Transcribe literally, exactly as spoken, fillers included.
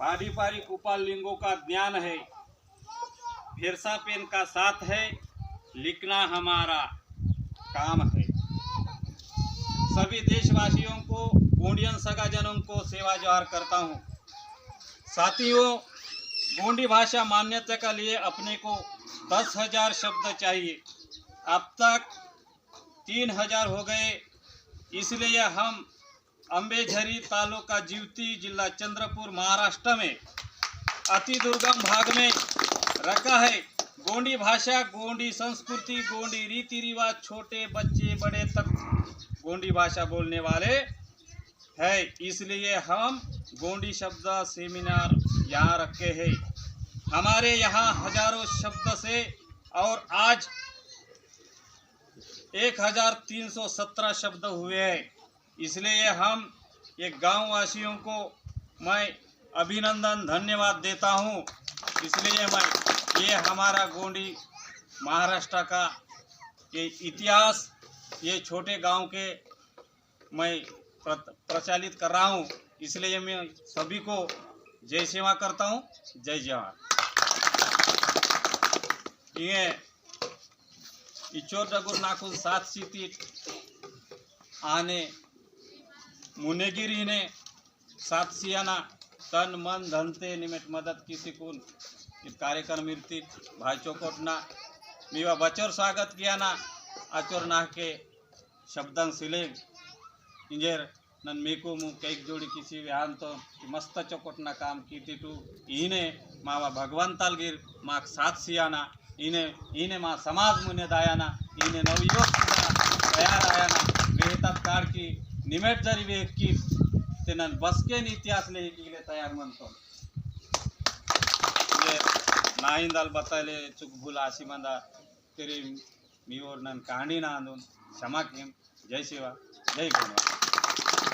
पारी पारी कुपाल लिंगों का ज्ञान है, फिरसा पेन का साथ है, लिखना हमारा काम है। सभी देशवासियों को, गोंडियन सगाजनों को सेवा जोहार करता हूँ। साथियों, गोंडी भाषा मान्यता के लिए अपने को दस हजार शब्द चाहिए। अब तक तीन हजार हो गए, इसलिए हम अम्बेझरी, तालुका जीवती, जिला चंद्रपुर, महाराष्ट्र में अति दुर्गम भाग में रखा है। गोंडी भाषा, गोंडी संस्कृति, गोंडी रीति रिवाज, छोटे बच्चे बड़े तक गोंडी भाषा बोलने वाले है, इसलिए हम गोंडी शब्द सेमिनार यहाँ रखे हैं। हमारे यहाँ हजारों शब्द से और आज एक हजार तीन सौ सत्रह शब्द हुए हैं, इसलिए हम ये गांव वासियों को मैं अभिनंदन, धन्यवाद देता हूँ। इसलिए मैं ये हमारा गोंडी महाराष्ट्र का ये इतिहास, ये छोटे गांव के मैं प्र-, प्रचलित कर रहा हूँ, इसलिए मैं सभी को जय सेवा करता हूँ। जय जवान। ये इचोर डगुर नाकुन सात सीती आने मुनेगिरी ने सात सियाना तन मन धन ते निमेट मदद किसी कुन इत कार्यक्रम मिलती भाई चोकोटना मीवा बचोर स्वागत किया ना। अचोर नाह के शब्दन सिलेंग इंजेर नन मेकु मु कैक जोड़ी किसी व्यान तो कि मस्त चोकोटना काम कीती टू। इने मावा भगवान तालगिर माक साथ सियाना। इने, इने मा समाज मुने दायाना। इने नवयुवक सुद्धा तैयार आयाना। वेहतात काड़ की निमेट जरी वेह की तेनन बसके इतिहास ले की ले तैयार मन तो ये नाइंदल बताले चुक भूल आसी मंदा तेरी मीवोर नन कहानी ना आंदुन। क्षमा किम। जय सेवा, जय गोंडवाना।